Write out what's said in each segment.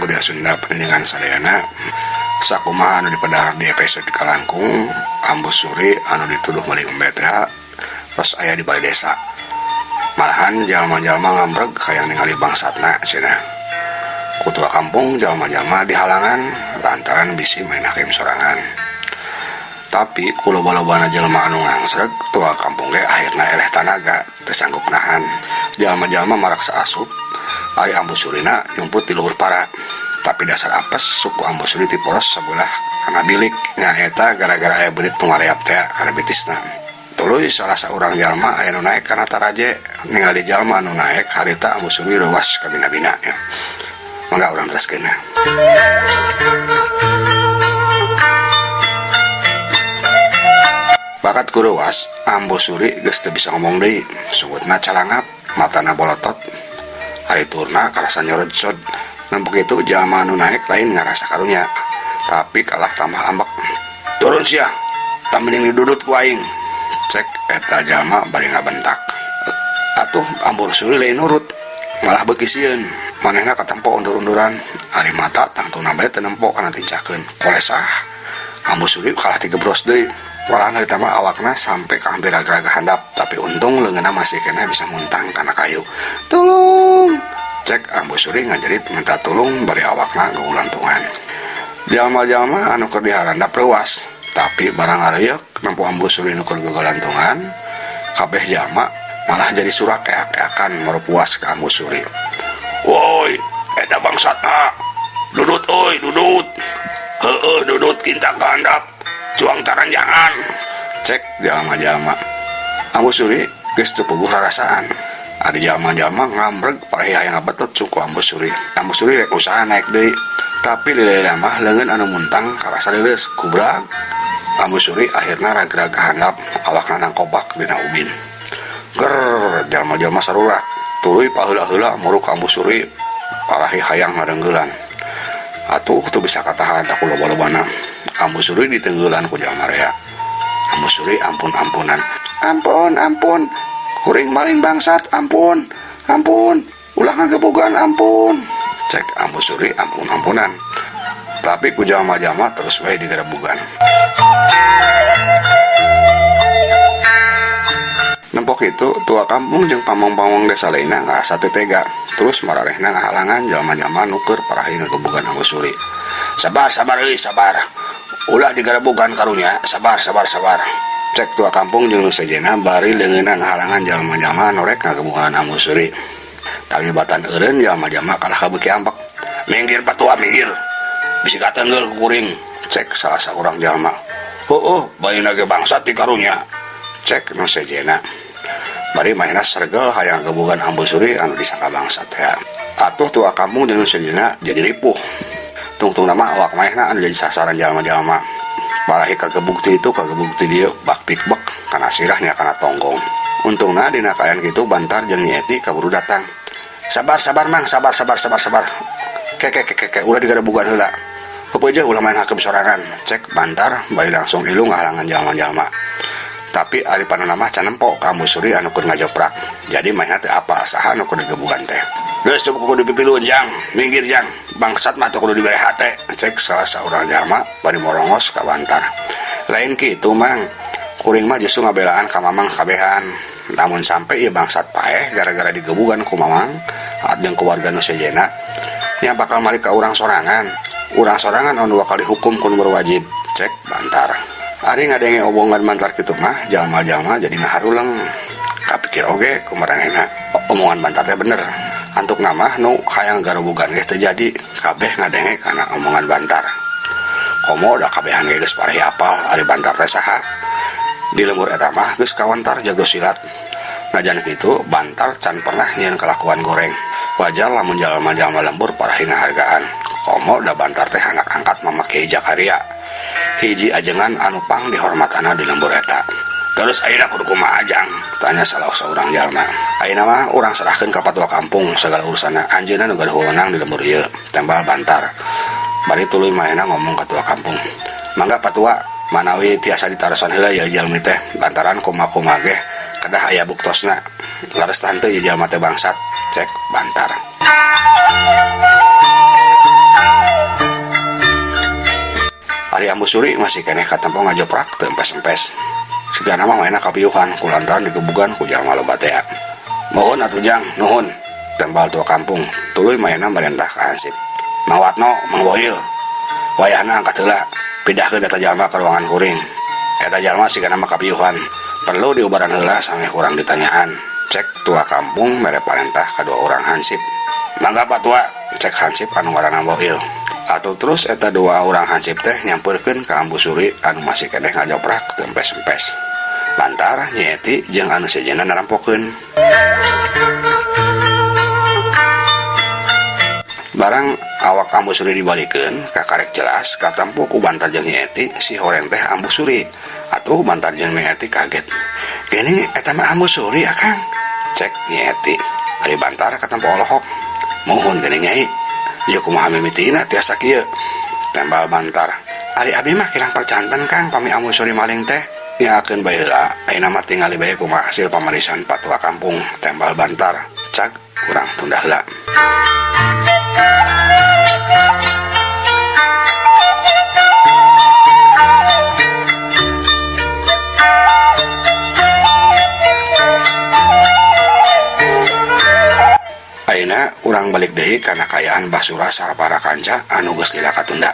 Audio Sunda Pendingan sadayana. Sakumaha anu dipedar di episode kalangkung, Ambu Suri anu dituduh maling embe teh tos aya di balai desa. Malahan jalma-jalma ngambreg hayang ningali bangsatna cenah. Ku tua kampung jalma-jalma dihalangan lantaran bisi main hakim sorangan. Tapi ku loba-lobana jelema anu ngangsreg, tua kampung ge akhirna eleh tanaga teu sanggup nahan. Jalma-jalma maraksa asup, ari Ambu Surina nyumput di luhur para. Tapi dasar apes suku Ambu Suri tiporos sabelah kana bilik nyaeta gara-gara aya beurit nu ngareap teh kana betisna. Tuluy salah saurang jalma aya nu naek kana taraje, ningali jalma anu naek harita Ambu Suri reuwas kabina-bina ya. Mangga urang teraskeun. Bakat ku reuwas, Ambu Suri geus teu bisa ngomong deui, sungutna calangap, matana bolotot. Ari turna karasa nyoredsod. Nempo kitu jalma anu naek lain ngarasa karunya, tapi kalah tambah ambek. Turun sia, tah mending didudut ku aing. Cek eta jalma bari ngabentak. Atuh Ambu Suri lain nurut, malah beuki sieun. Manehna katempo undur-unduran, ari mata tangtuna bae teu nempo kana tincakeun. Kolesah, Ambu Suri kalah tigebros deui. Walahan harita mah awakna sampe ka hampir raga-raga handap, tapi untung leungeunna masih keneh bisa muntang kana kayu. Tulung! Cek Ambu Suri ngajerit minta tulung bari awakna geulantungan. Jalma-jalma anu keur diharandap reuas, tapi barang ngareuyeuh nempo Ambu Suri nu keur gegelantungan, kabeh jalma malah jadi surak eak-eakan merupuas ka Ambu Suri. Woi, eta bangsatna. Dudut euy, dudut. Heueuh dudut kinta ka handap. Cuang taranjangan. Cek jalma-jalma. Ambu Suri geus teu puguh rarasaan. Ari jalma-jalma ngambreg parahi hayang ngabetot suku Ambu Suri. Ambu Suri rek usaha naek deui, tapi lila-lila mah leungeun anu muntang karasa leuleus kubrag. Ambu Suri akhirna ragrag ka handap, awakna nangkobak dina ubin. Ger, jalma-jalma sarurak. Tuluy paheula-heula muruk ka Ambu Suri parahi hayang ngareunggelan. Atuh teu bisa katahan ku loba-lobana. Ambu Suri ditenggelan ku jalma rea. Ambu Suri ampun-ampunan. Ampun, ampun. Kuring maling bangsat, ampun, ampun, ulah ngagebogan, ampun. Cek Ambu Suri ampun-ampunan. Tapi ku jalma-jalma terus wae digerebugan. Nempok itu tua kampung jeung pamong-pamong desa lainna ngarasa teu tega. Terus mararehna ngahalangan jalma-jalma nu keur parahi ngagebogan Ambu Suri. Sabar, sabar euy, sabar. Ulah digerebugan karunya, sabar, sabar, sabar. Cek tua kampung jeung nu sejenna bari leungeunna ngahalangan jalma-jalma nu rek ngagebugan Ambu Suri. Tapi batan eureun jalma-jalma kalah kabeuki ambek. Minggir patua minggir. Bisi katenggel ku kuring. Cek salah saurang jalma. Heueuh, bayina ge bangsat di karunya. Cek nu sejenna. Bari manehna sergel hayang ngagebugan Ambu Suri anu disangka bangsat teh. Atuh tua kampung jeung nu sejenna jadi ripuh. Tungtungna mah awak manehna anu jadi sasaran jalma-jalma. Parahi kagebug ti itu kagebug ti dieu bak pikbek kana sirahnya kana tonggong. Untungna dina kaayaan kitu Bantar jeung Nyi Eti kaburu datang. Sabar sabar mang, sabar sabar sabar sabar. Ke ke ke ke, ke ulah digerebugan heula. Heupeut jeung ulah main hakim sorangan. Cek Bantar bari langsung ilu ngahalangan jalma-jalma. Tapi ari panonna mah can nempo ka Ambu Suri anu keur ngajoprak. Jadi manehna teu apal saha anu keur digebugan teh. Geus cukup kudu dipipiluun jang, minggir jang. Bangsat mah teu kudu dibere hate. Cek salah saurang jalma bari morongos ka Bantar. Lain kitu mang, kuring mah justru ngabelaan ka mamang kabehan. Lamun sampe ieu bangsat paeh gara-gara digebugan ku mamang jeung keluarga nu sejenna, nya bakal malik ka urang sorangan. Urang sorangan anu bakal dihukum ku nu berwajib. Cek Bantar. Ari ngadenge obongan Bantar kitu mah jalma-jalma jadi ngaharuleng. Kapikir oge ku maranehna omongan Bantar teh bener. Antukna mah nu hayang garobogan ge teu jadi, kabeh ngadenge kana omongan Bantar. Komo da kabehan ge geus pareh apal ari Bantar teh saha. Di lembur eta mah geus kawantar jago silat. Najan kitu Bantar can pernah nyieun kalakuan goreng. Wajar lamun jalma-jalma lembur parahi ngahargaan. Komo da Bantar teh anak angkat Mama Kiai Jakaria. Hiji ajengan anu pang dihormatana di lembur eta. Terus ayeuna kudu kumaha jang? Tanya salah saurang jalma. Ayeuna mah urang serahkeun ka patua kampung sagala urusanna. Anjeunna nu gaduh wewenang di lembur ieu. Tembal Bantar. Bari tuluy manehna ngomong ka tua kampung. Mangga patua, manawi tiasa ditarosan heula ieu jalmi teh lantaran kumaha-kumaha ge kedah aya buktosna. Leres tah henteu ieu jalma teh bangsat. Cek Bantar. Ari Ambu Suri masih keneh katempo ngajoprak teu empes-empes. Sigana mah maena kapiuhan kulantaran digebugan ku jalma loba tea. Muhun atuh Jang, nuhun, tembal tua kampung, tuluy maena marentah ka hansip. Mang Watno, Mang Bohil, wayahna angkat heula, pidahkeun eta jalma ka ruangan kuring. Eta jalma sigana mah kapiuhan, perlu diubaran heula sameh kurang ditanyaan, cek tua kampung mere parentah ka dua urang hansip. Mangga Pak Tua, cek hansip anu ngaranna Bohil. Atuh terus eta dua urang hansip teh nyampeurkeun ka Ambu Suri anu masih keneh ngajoprak teu empes-empes. Lantar Nyi Eti jeung anu sejenna narampokeun. Barang awak Ambu Suri dibalikeun, kakarek jelas katempo ku Bantar jeung Nyi Eti si horeng teh Ambu Suri. Atuh Bantar jeung Nyi Eti kaget. Geuning eta mah Ambu Suri akang, cek Nyi Eti. Ari Bantar katempo olohok. Muhun geuning Nyai. Ieu kumaha mimitina tiasa kieu, tembal Bantar. Ari abi mah kirang percanten Kang pami Ambu Suri maling teh. Nyakeun bae heula, ayeuna mah tingali bae kumaha hasil pamarisan patua kampung, tembal Bantar. Cag urang tunda heula. Ayeuna urang balik deui kana kaayaan Basura sarapara kanca anu geus lila katunda.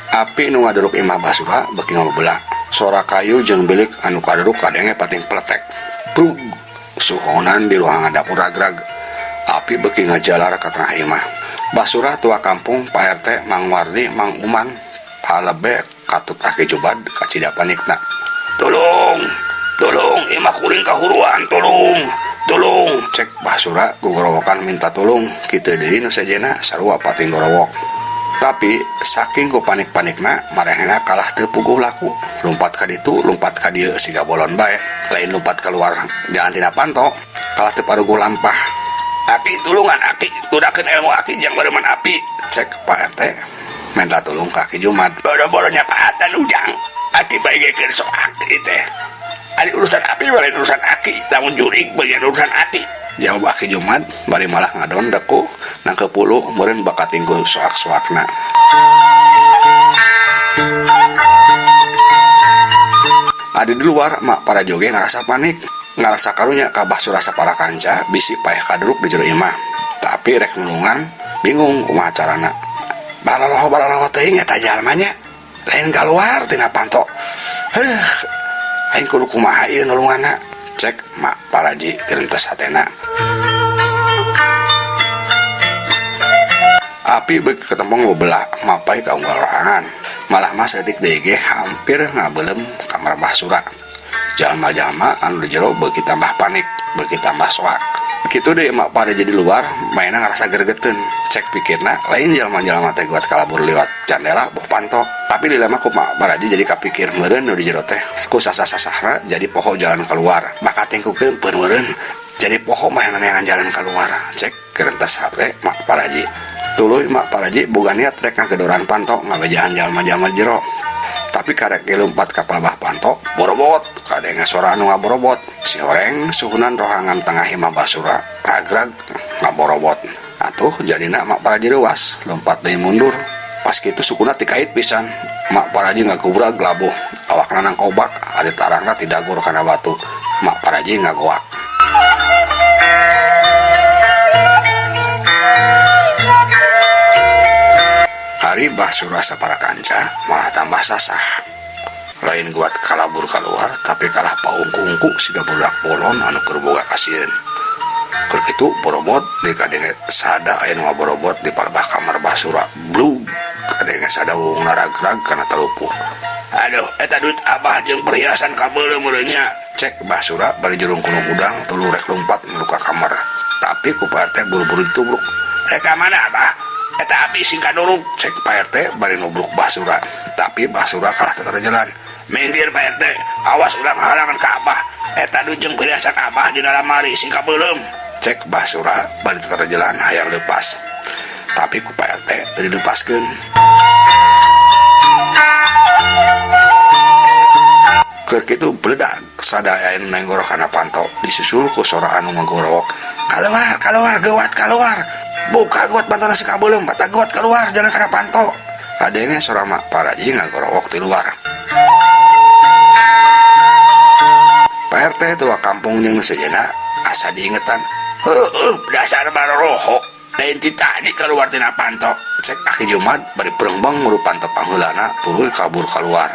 Api nu ngaduruk imah Basura beuki ngabebela. Sora kayu jeung bilik anu kaduruk kadenge pating peletek. Brug! Suhonan di ruangan dapur ragrag. Api beuki ngajalar ka tengah imah. Basura tua kampung, Pak RT, Mang Wardi, Mang Uman, Palebe, katut Aki Jubad kacida panikna. Tulung! Tulung! Imah kuring kahuruan, tulung! Tulung! Cek Basura gugorowokan minta tulung. Kitu deui nu sejenna sarua pating gorowok. Tapi saking ku panik-panikna maranehna kalah teu puguh laku. Lumpat ka ditu, lumpat ka dieu siga bolon bae. Lain lumpat keluar jalan tina panto, kalah teu paruguh lampah. Aki tulungan aki, gunakeun ilmu aki jang bareuman api. Cek Pak RT minta tulung ka Aki Jumad. Boro-boro nyapaatan ujang. Aki bae ge keur sok aki teh. Ari urusan api mah lain urusan aki, lamun jurig bagian urusan aki. Jawab Aki Jumad bari malah ngadon deku nangkeu pulu meureun bakating ku soak-soakna. Adi di luar mak para joge ngarasa panik, ngarasa karunya ka Basura sapara kanca bisi paeh kaduruk di jero imah. Tapi rek nulungan bingung kumaha carana. Balaloho-balaloho teuing eta jalma nya, lain kaluar tina panto. Heuh, aing kudu kumaha ieu nulunganna? Cek mak paraji gerentes hatena. Api beuki ketempong bebelah mapai ka unggal rohangan. Malah mah saeutik deui ge hampir ngabeuleum kamar Basura. Jalma-jalma anu di jero beuki tambah panik, beuki tambah soak. Kitu deui mak paraji di luar maena ngarasa gregeteun. Cek pikirna lain jalma-jalma teh guat kalabur liwat jandela boh panto. Tapi lila mah ku mak paraji jadi kapikir meureun nu di jero teh ku sasah-sasahna jadi poho jalan keluar. Bakating ku keumpeun meureun jadi poho mah neangan jalan keluar. Cek gerentes hate mak paraji. Tuluy mak paraji boga niat rek ngagedoran panto ngabejaan jalma-jalma jero. Tapi karek ge lumpat ka palebah panto, borobot, kadenge sora anu ngaborobot. Si horeng suhunan rohangan tengah imah Basura ragrag ngaborobot. Atuh jadina mak paraji reuas, lompat deui mundur. Pas kitu sukuna tikait pisan. Mak paraji ngagubrag labuh, awakna nangkobak, ari tarangna tidagor kana batu. Mak paraji ngagoak. Ari Basura sapara kanca malah tambah sasah. Lain guat kalabur kaluar tapi kalah paungku-ungku siga budak bolon anu keur boga kasieun. Keur kitu borobot di kadenge sada aya nu ngaborobot di palebah kamar Basura. Blug kadenge sada wungna ragrag kana talupuh. Aduh, eta duit abah jeung perhiasan kabeuleuh meureun nya. Cek Basura bari jurung kuno hudang tuluy rek lumpat meluka kamar. Tapi ku Pak RT buru-buru ditubruk. Rek ka mana abah? Eta api sing kaduruk. Cek Pak RT bari nubruk Basura. Tapi Basura kalah tetep jalan. Minggir Pak RT, awas urang halangan ka abah. Eta duit jeung perhiasan abah di dalam mari sing kabeuleum. Cek Basura bari tetep jalan hayang leupas. Tapi ku Pak RT teu dilepaskeun. Keur kitu beledag sada aya nu nenggorok kana panto disusul ku sora anu ngagorowok. Kaluar, kaluar, geuwat kaluar. Buka geuwat bantona si kabeuleum, bata geuwat kaluar jalan kana panto. Kadenge sora Mak Paraji ngagorowok ti luar. Pak RT tua kampung jeung nu sejenna asa diingetan. Heueuh, dasar baroroho. Lain ti tadi kaluar tina panto. Cek Aki Jumad bari perengbeng muru panto pangheulana tuluy kabur kaluar.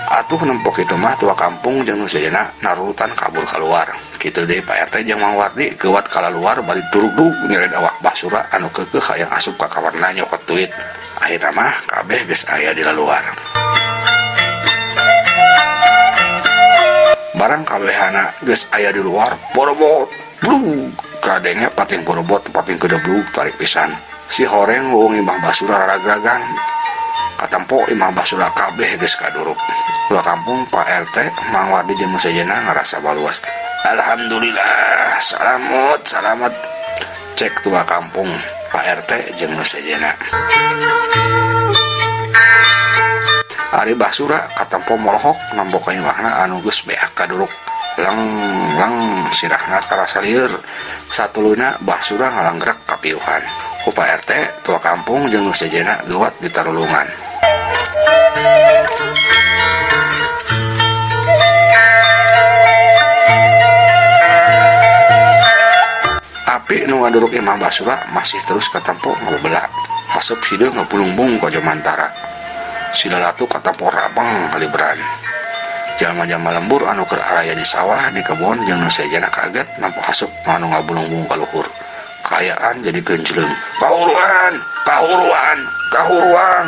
Atuh nempok kitu mah tua kampung jeung nu sejenna narurutan kabur kaluar. Kitu deui Pak RT jeung Mang Wardi geuwat kalaluar bari durugdug nyered awak Basura anu keukeuh hayang asup ka kamarna nyokot duit. Akhirna mah kabeh geus aya di laluar. Barang kabehana geus aya di luar, borobot, blug. Kadenge pating borobot, pating kedeblug tarik pisan. Si horeng wong imah Basura raragragan. Katempo imah Basura kabeh geus kaduruk. Dua kampung Pak RT, Mang Wardi jeung nu sejenna ngarasa baluas. Alhamdulillah, salamet, salamet. Cek tua kampung Pak RT jeung nu sejenna. Ari Basura katempo molohok nempo ka imahna anu geus beak kaduruk. Leng leng sirahna karasa lieur. Satuluyna Basura ngalanggerak kapiuhan. Ku Pak RT, tua kampung jeung nu sejenna geuwat ditarulungan. Api nu ngaduruk imah Basura masih terus katempo ngabebela. Haseup hideung ngapulungbung ka jomantara. Si lalatu katempo rabeng kaliberan. Jalma-jalma lembur anu keur araya di sawah di kebon jeung nu sejenna kaget nampa haseup anu ngabulungbung ka luhur. Kaayaan jadi genjleung. Kahuruan, kahuruan, kahuruan.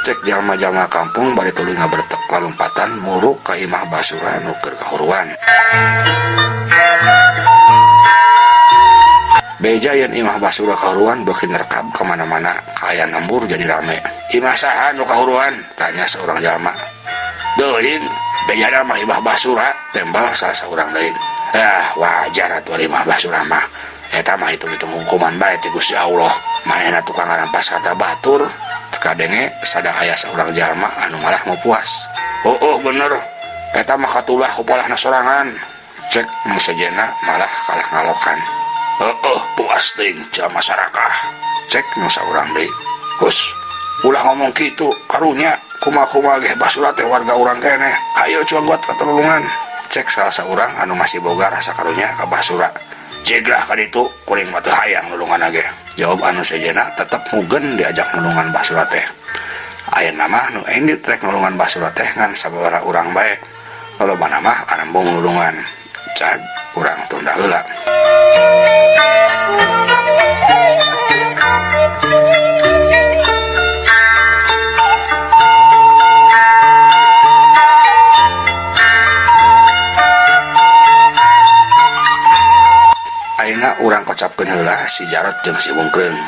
Cek jalma-jalma kampung bari tuluy ngabertek lalumpatan muruk ka imah Basura nu keur kahuruan. Beja yen imah Basura kahuruan beuki nerekab ka mana-mana, kaayaan lembur jadi rame. Imah saha nu kahuruan? Tanya seorang jalma. Deuing, bejana mah imah Basura, tembal salah seorang lain. Ah, wajar atuh imah Basura mah. Eta mah hitung-hitung hukuman bae ti Gusti Allah. Manehna tukang ngarampas harta batur. Kadenge sada aya saurang jalma anu malah mau puas. Oh, oh bener. Eta mah katulah ku polahna sorangan. Cek nu sejenna malah kalah ngalokan. Heeh, puas teuing jalma sarakah. Cek nu saurang deui. Hus, ulah ngomong kitu, karunya kumaha-kumaha ge Basura teh warga urang keneh. Hayo cuang buat katulungan. Cek salah saurang anu masih boga rasa karunya ka Basura. Jeglah ka ditu, kuring mah teu hayang nulungan ge. Jawab anu sejenna tetep mugen diajak nulungan Basura teh. Ayeuna mah nu endit rek nulungan Basura teh ngan sababaraha urang bae. Lolobana mah arembung nulungan. Cag urang tunda heula. Ayeuna urang kocapkeun heula si Jarot jeung si Bungkreung.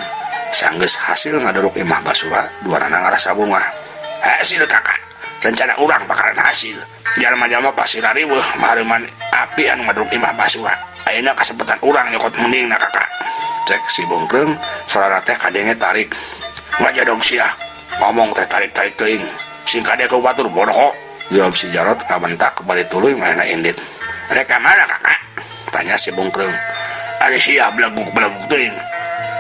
Sanggeus hasil ngaduruk imah Basura, duanana ngarasa bungah. Hasil kakak, rencana urang bakalan hasil. Jalma-jalma pasti rariweuh mahareuman api anu ngaduruk imah Basura. Ayeuna kasempatan urang nyokot mundingna kakak. Cek si Bungkreung, sorana teh kadenge tarik. Ngajadog sia, ngomong teh tarik-tarik teuing. Sing kade ku batur bodoh. Jawab si Jarot ngabentak bari tuluy manehna indit. Rek ka mana kakak? Tanya si Bungkreung. Ari sia beleguk-beleguk teuing.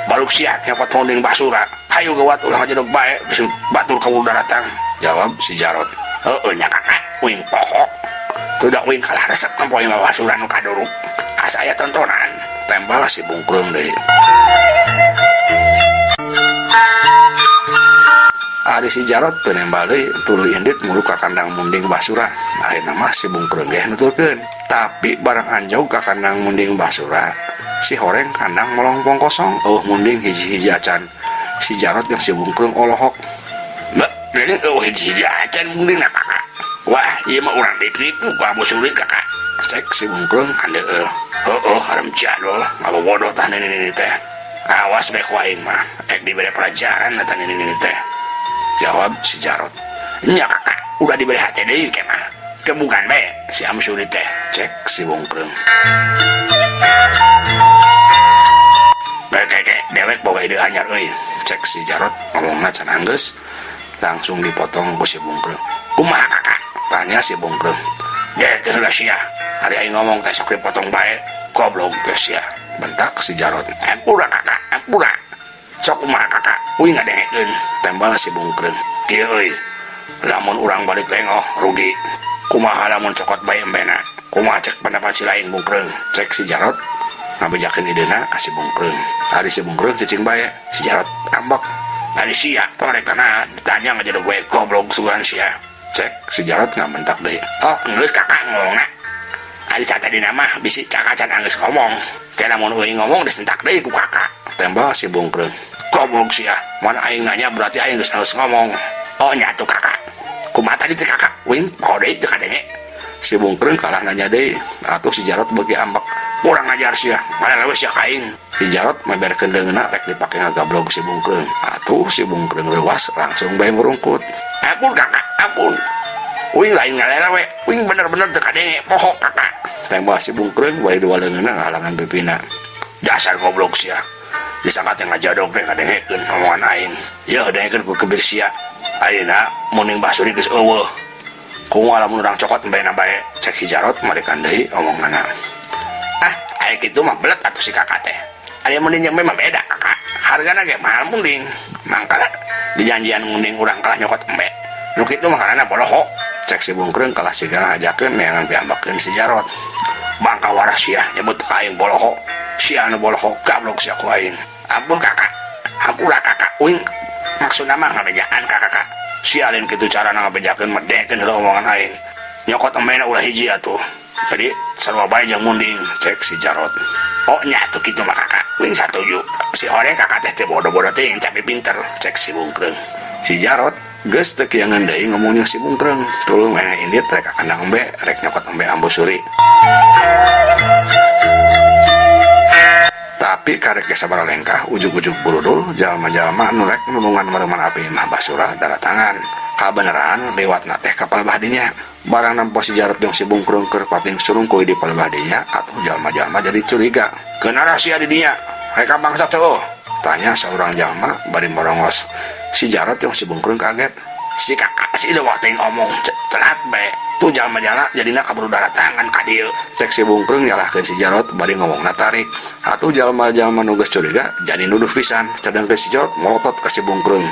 Baluk sia nyokot munding Basura. Hayu geuwat ulah ngajadog bae bisi batur kaburu daratang. Jawab si Jarot. Heueuh nya kakak, uing poho. Tudak uing kalah resep nempo imah Basura nu kaduruk. Asa aya tontonan, tembal si Bungkreung deui. Ari si Jarot teu nembal deui, tuluy indit muru ka kandang munding Basura. Akhirna mah si Bungkreung ge nuturkeun. Tapi barang anjog ka kandang munding Basura, si horeng kandang molongpong kosong, eueuh munding hiji-hiji acan. Si Jarot jeung si Bungkreung olohok. Mbak, ini eueuh hiji-hiji acan mundingna kakak. Wah, ieu mah urang ditipu ku Abu Suri kakak. Cek si Bungkreung handeueuh. Heueuh, haram jadol, ngabobodoh tah nini-nini teh. Awas bae ku aing mah, ek dibere pelajaran eta nini-nini teh. Jawab si Jarot. Nya kakak, udah diberi hati deui ke mah. Kebukan bae si Amsuri teh. Cek si Bungkreung. Bae dewek boga ide anyar euy. Cek si Jarot ngomongna can anggeus, langsung dipotong ku si Bungkreung. Kumaha kakak? Tanya si Bungkreung. Gegeun heula sia. Ari aing ngomong teh sok dipotong bae. Goblok teh sia. Bentak si Jarot. Ampura kakak, ampura. Sok kumaha kakak, uing ngadengekeun. Tembal si Bungkreung. Kieu euy. Lamun urang balik lengoh rugi. Kumaha lamun cokot bae embena? Kumaha cek pendapat si lain Bungkreung? Cek si Jarot ngabejakeun idena ka si Bungkreung. Ari si Bungkreung cicing bae, si Jarot ambek. Ari sia tong rek tanah ditanya ngajedog we goblok sugan sia. Cek si Jarot ngabentak deui. Oh, geus kakak ngomongna. Ari satadina mah bisi cakak can anggeus ngomong. Ke lamun euy ngomong disentak deui ku kakak. Tembal si Bungkreung. Goblok sia, mun aing nanya berarti aing geus halus ngomong. Oh nya atuh kakak. Kumaha tadi teh kakak? Uing poho deui teu kadenge. Si Bungkreung kalah nanya deui. Atuh si Jarot beuki ambek. Kurang ajar sia, malelewes sia ka aing. Si Jarot meberkeun leungeunna rek dipake ngagablog si Bungkreung. Atuh si Bungkreung leuwas langsung bae murungkut. Ampun kakak, ampun. Uing lain ngalelewe, uing bener-bener teu kadenge, poho kakak. Tembak si Bungkreung bari dua leungeunna ngahalangan pipina. Dasar goblok sia. Disangka teh ngajadog teh kadengekeun omongan aing. Yeuh dengekeun ku kebir sia. Ayeuna muning Bah Suri geus eueuh. Kumaha lamun urang cokot embena bae, cek si Jarot marikan deui omonganna. Ah, aya kitu mah belet atuh si kakak teh. Aya munding jeung mah beda kakak. Hargana ge mahal munding. Mangkana dijanjian munding urang kalah nyokot embe. Nu kitu mah ngaranna boloho. Cek si Bungkreung kalah siga ngajakeun neangan piambekeun si Jarot. Bangka waras sia nyebut ka aing boloho. Sia anu boloho gablok sia ku aing. Ampun kakak. Hampura kakak. Uing maksudna mah ngabejaan ka kakak. Sia lain kitu carana ngabejakeun mah dengekeun heula omongan aing. Nyokot embena ulah hiji atuh. Jadi sarua bae jeung munding, cek si Jarot. Oh nya atuh kitu mah kakak. Uing satuju. Si horeng kakak teh teu bodoh-bodoh teuing tapi pinter, cek si Bungkreung. Si Jarot geus teu kiangan deui ngomong jeung si Bungkreung. Tuluy maneh indit rek ka kandang embe, rek nyokot embe Ambu Suri. Tapi karek ge sabaraha lengkah ujug-ujug burudul jalma-jalma nu rek nulungan mareuman api imah Basura daratangan. Kabeneran liwatna teh ka palebah dinya. Barang nempo si Jarot jeung si Bungkreung keur pating surungkuy di palebah dinya, atuh jalma-jalma jadi curiga. Keunara sia di dinya? Rek ka bangsa teu eueuh? Tanya saurang jalma bari morongos. Si Jarot jeung si Bungkreung kaget. Si kakak si dewa teh ngomong telat bae. Tuh jalma-jalma jadina kaburu daratangan ka dieu. Cek si Bungkreung nyalahkeun si Jarot bari ngomongna tarik. Atuh jalma-jalma nu geus curiga jadi nuduh pisan. Cadengkeun si Jarot molotot ka si Bungkreung.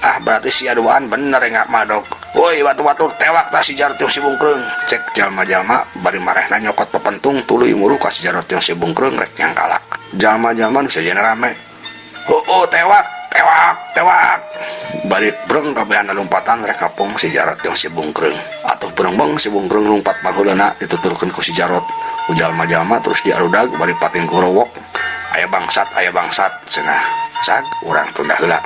Ah berarti si aduan bener nggak madog. Woi batu-batur tewak tah si Jarot jeung si Bungkreung. Cek jalma-jalma bari marehna nyokot pepentung tuluy muru ka si Jarot jeung si Bungkreung rek nyangkalak. Jalma-jalma nu sejenna rame. Oh, tewak, tewak, tewak. Bari breng kabehan lompatan rek kapung si Jarot jeung si Bungkreung. Atuh breng-breng si Bungkreung lumpat panghuleuna dituturkeun ku si Jarot. Ku jalma-jalma terus diarudag bari pating kurowok. Aya bangsat cenah. Sag urang tunda heula.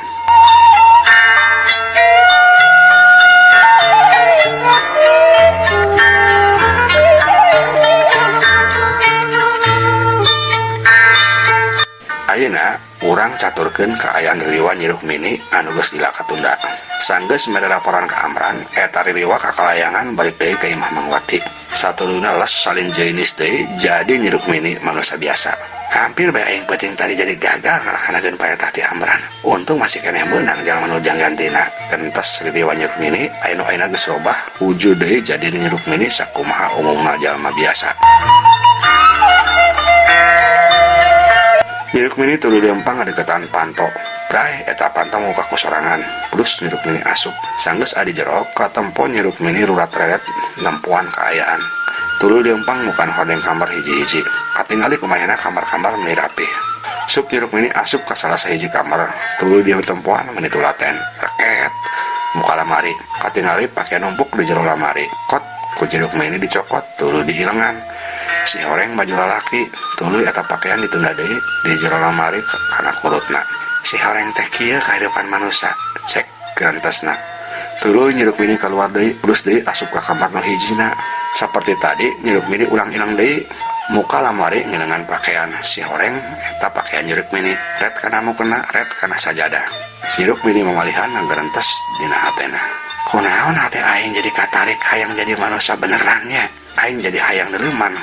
Ayeuna urang caturkeun kaayaan ririwa Nyi Rukmini anu geus lila katunda. Sanggeus mere laporan ka Amran, eta ririwa kakalayangan balik deui ka imah Mangwati. Satuluyna les salin jeunis deui jadi Nyi Rukmini manusia biasa. Hampir bae aing peuting tadi jadi gagal ngalaksanakeun parentah ti Amran. Untung masih keneh meunang jalma nu jang gantina. Kentes ririwa Nyi Rukmini aya nu ayeuna geus robah wujud deui jadi Nyi Rukmini sakumaha umumna jalma biasa. Nyi Rukmini tuluy leumpang ngadeukeutan panto. Bray eta panto muka ku sorangan. Plus Nyi Rukmini asup. Sanggeus adi jero katempo Nyi Rukmini rurat reret nempoan kaayaan. Tuluy leumpang mukan hordeng kamar hiji-hiji. Katingali kumayana kamar-kamar meuni rapih. Sup Nyi Rukmini asup ka salah sahiji kamar. Tuluy dia tempoan meuni tulaten. Reket muka lamari. Katingali pakaian numpuk di jero lamari. Kot ku Nyi Rukmini dicokot tuluy dihilengan. Si horeng baju lalaki tuluy eta pakaian ditunda deui di jero lamari kana kulutna. Si horeng teh kieu kahirupan manusia, cek gerentesna. Tuluy Nyi Rukmini kaluar deui, terus deui asup ka kamar nu hijina. Saperti tadi Nyi Rukmini ulang ilang deui. Muka lamari ngilengan pakaian si horeng eta pakaian Nyi Rukmini ret kana mukena ret kana sajadah. Si Rukmini mamalihan ngagerentes dina hatena. Kunaon hate aing jadi katarik hayang jadi manusia benerannya. Aing jadi hayang neuleman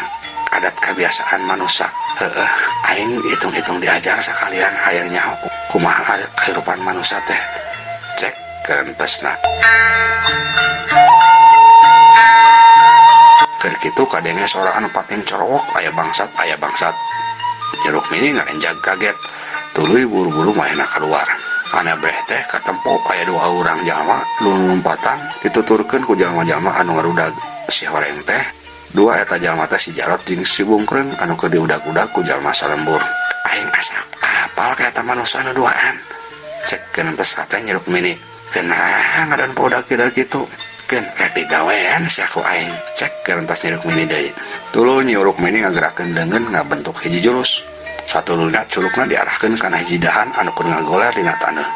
adat kebiasaan manusia. Heeh, aing hitung-hitung diajar sekalian hayang nyaho kumaha kehidupan manusia teh. Cek Kerentesna. Keur kitu kadenge sora anu pating corowok, "Aya bangsat, aya bangsat!" Nyi Rukmini ngarenjag kaget, tuluy buru-buru manehna kaluar. Kana breh teh katempo aya dua urang jalma lulumpatan dituturkeun ku jalma-jalma anu ngarudag si horeng teh. Dua eta jalma teh si Jarot jeung si Bungkreung anu keur diudag-udag ku jalma salembur. "Aing asa apal ka eta manusa anu duaan," cek Kerentes teh Nyi Rukmini. "Kunaha ngadon paudag-udag kitu? Keun rek digawean sia ku aing," cek Kerentes Nyi Rukmini deui. Tuluy Nyi Rukmini ngagerakeun leungeun, ngabentuk hiji jurus. Satuluyna culukna diarahkeun kana hiji dahan anu keur ngagoler dina taneuh.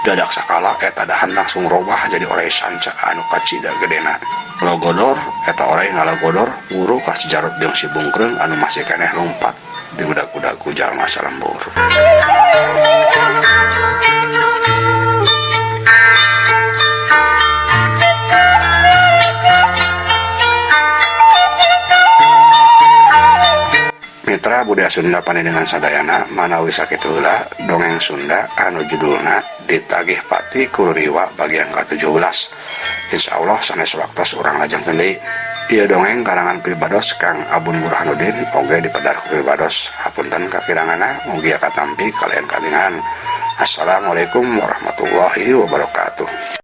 Dadak sakala eta dahan langsung robah jadi oray sanca anu kacida gedena. Logodor eta oray ngalagodor nguru ka si Jarot jeung si Bungkreung anu masih keneh lumpat diudag-udag ku jalma salembur. Mitra budaya Sunda pandenengan sadayana, manawi sakitu heula dongeng Sunda anu judulna Ditagih Pati ku Ruriwa bagian ka-17. Insya Allah sanes waktos urang lajengkeun deui. Ieu dongeng karangan pribados Kang Abun Burhanuddin, oge dipedar ku pribados. Hapunten kakiranganna, mugia katampi kalian kabingahan. Assalamualaikum warahmatullahi wabarakatuh.